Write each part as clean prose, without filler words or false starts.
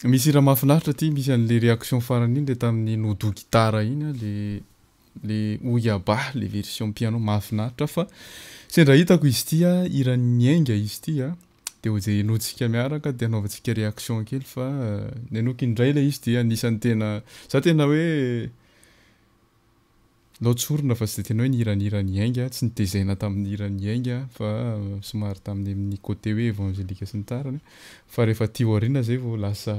Misy hira mahafinaritra aty, misy an'le réaction farany iny le tamin'ny Nodo gitara iny a, le le Oyaba le version piano mahafinaritra fa sendra hitako izy ity a, hiran'ny Ainga izy ity a, de ho jerentsika miaraka de anaovantsika réaction kely fa nenoky indray le izy dia anisan'ny tena za tena hoe Lao tsorina fa tsy dia tena hoe nihiranihira ny Ainga, tsy nitezaina tamin'ny hiran'ny Ainga fa somary tamin'ny amin'ny côté hoe évangélique sy ny tariny fa rehefa aty aoriana zay vao lasa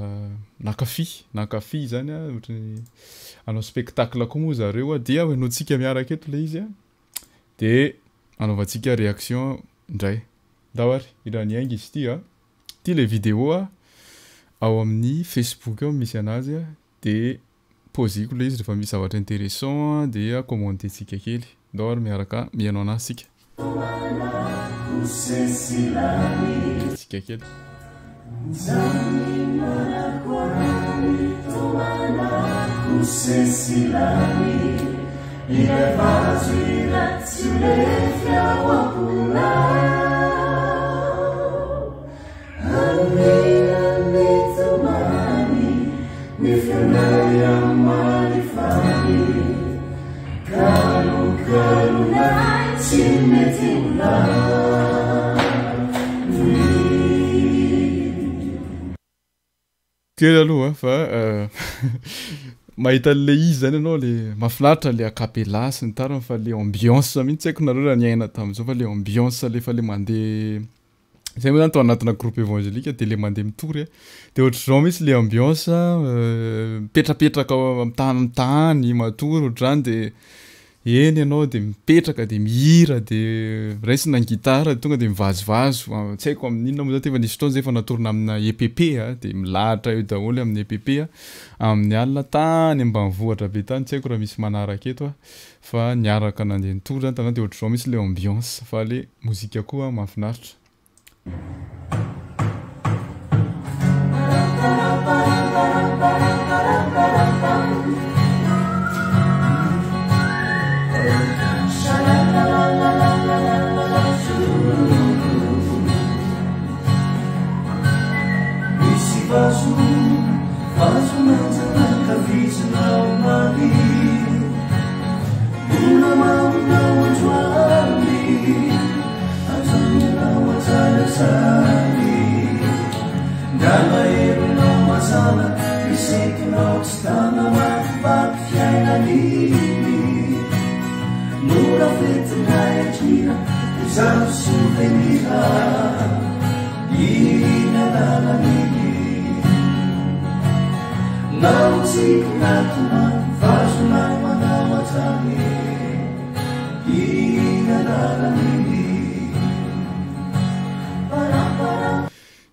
nankafy, nankafy zany aho ohatran'ny hanao spectacle koa moa zareo dia henointsika miaraka eto ilay izy a, dia anaovantsika réaction indray. Ndao ary, hiran'ny Ainga izy ity a, ity ilay vidéo a, ao amin'ny Facebook ao misy anazy a, dia Poziko le izy rehefa misy zavatra interessant dia commenter-tsika kely. Ndao ary miaraka mihaino anazy tsika. Tsika kely. Kely aloha fa mahita an'le izy zany ianao le mahafinaritra le acapella sy ny tariny fa le ambiance mihitsy tsy haiko nareo raha niaina tamin'izao fa le ambiance le efa le mandeha Zay moa zany tao anatina groupe évangélique de le mandeha mitory a, de ohatr'izao mihitsy le ambiance mipetrapetraka ao amin'ny tany matory ohatr'izany de eny ianao de mipetraka de mihira de raisina ny gitara de tonga de mivazovazo, tsy haiko amin'ny inona moa zany ty fa nisy fotoana zay efa natorina amina EPP a, de milahatra eo daholo amin'ny EPP a, amin'ny alina tany ambanivohitra be tany, tsy haiko raha misy manaraka eto a. Fa niaraka nandeha nitory zany tamin'izany dia ohatr'izao mihitsy ilay ambiance fa le mozika koa mahafinaritra.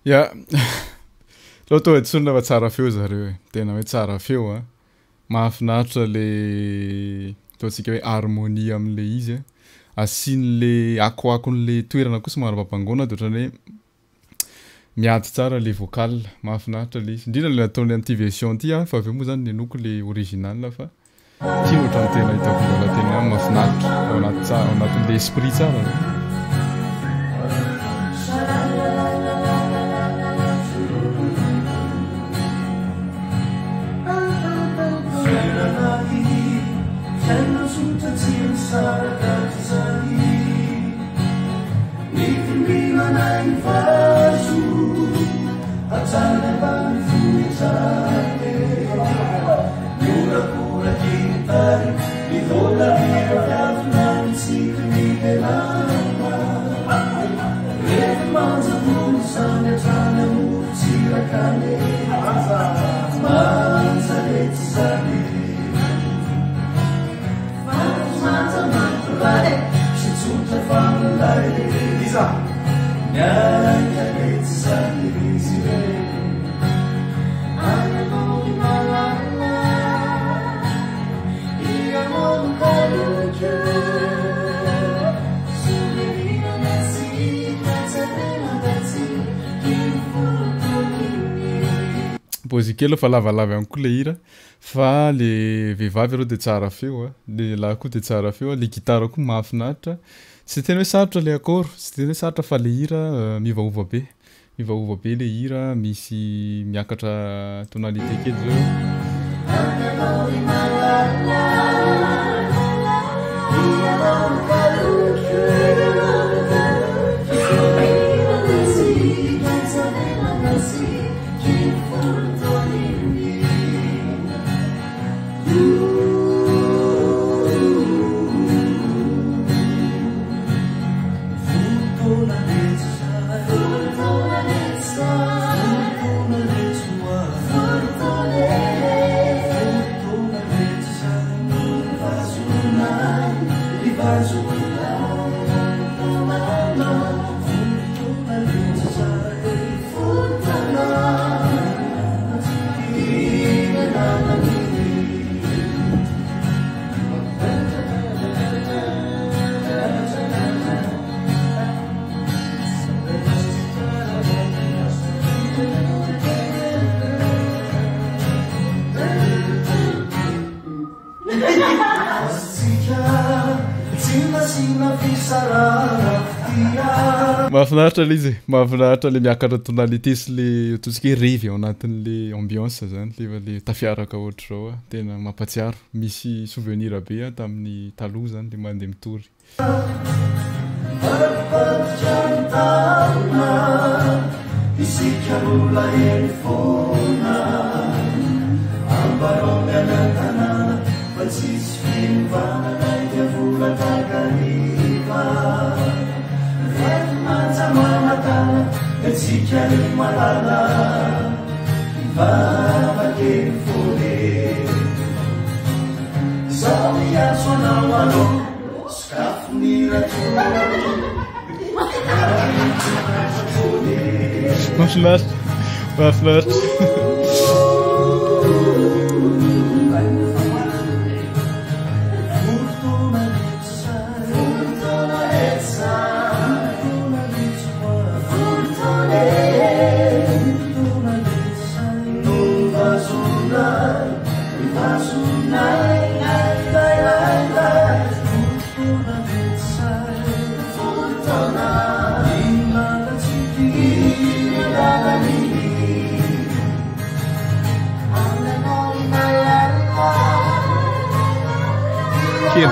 Ya, aleo atao hadisoana fa tsara feo zareo e, tena hoe tsara feo a, mahafinaritra le ataontsika hoe harmonie amin'le izy a, asian'le akoakon'le toerana koa somary babangoana de ohatran'ny hoe Miady tsara le vocal, mahafinaritra le izy, indrindra le nataony amin'ity version ity an, fa avy eo moa zany nenoko le original fa ity no ohatran'ny tena hitako mbola tena mahafinaritra, ao anaty tsara, ao anatin'le esprit tsara zany. Pause kely fa lavalava ihany koa le hira fa le vehivavy aloha de tsara feo a, le lehilahy koa de tsara feo a, le gitara koa mahafinaritra, tsy de tena hoe sarotra le accord, tsy de tena hoe sarotra fa le hira miovaova be. Miovaova be le hira, misy miakatra tonalité kely zao. Mahafinaritra le izy e, mahafinaritra le miakatra tonalité sy le ataontsika hoe revy ao anatin'le ambiance zany le le tafiaraka ohatr'izao a, tena mampatsiaro, misy souvenir be aho tamin'ny taloha zany le mandeha mitory. Mahafinaritra, mahafinaritra. Kely.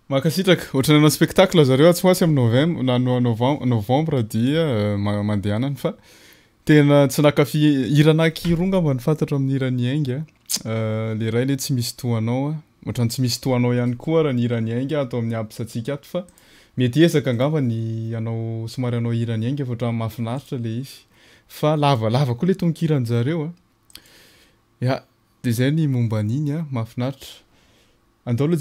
Mankasitraka. Ohatran'ny hanao spectacle zareo atsy ho atsy amin'ny novembre na no- novem- novembre dia eh, ma- mandehanany fa tena tsy nankafy hira anankiroa angamba no fantatro amin'ny hiran'i Ainga. Eh, le iray le tsy misy toa anao a. Ohatran'ny tsy misy toa anao ihany koa raha ny hiran'i Ainga ato amin'ny apps antsika ato fa mety hiezaka angamba ny hanao somary hanao hiran'i Ainga fa ohatran'ny mahafinaritra le izy. Fa lavalava koa le tononkiran-jareo a. Ya, dia izay ny momba an'iny a, mahafinaritra. Andao aloha.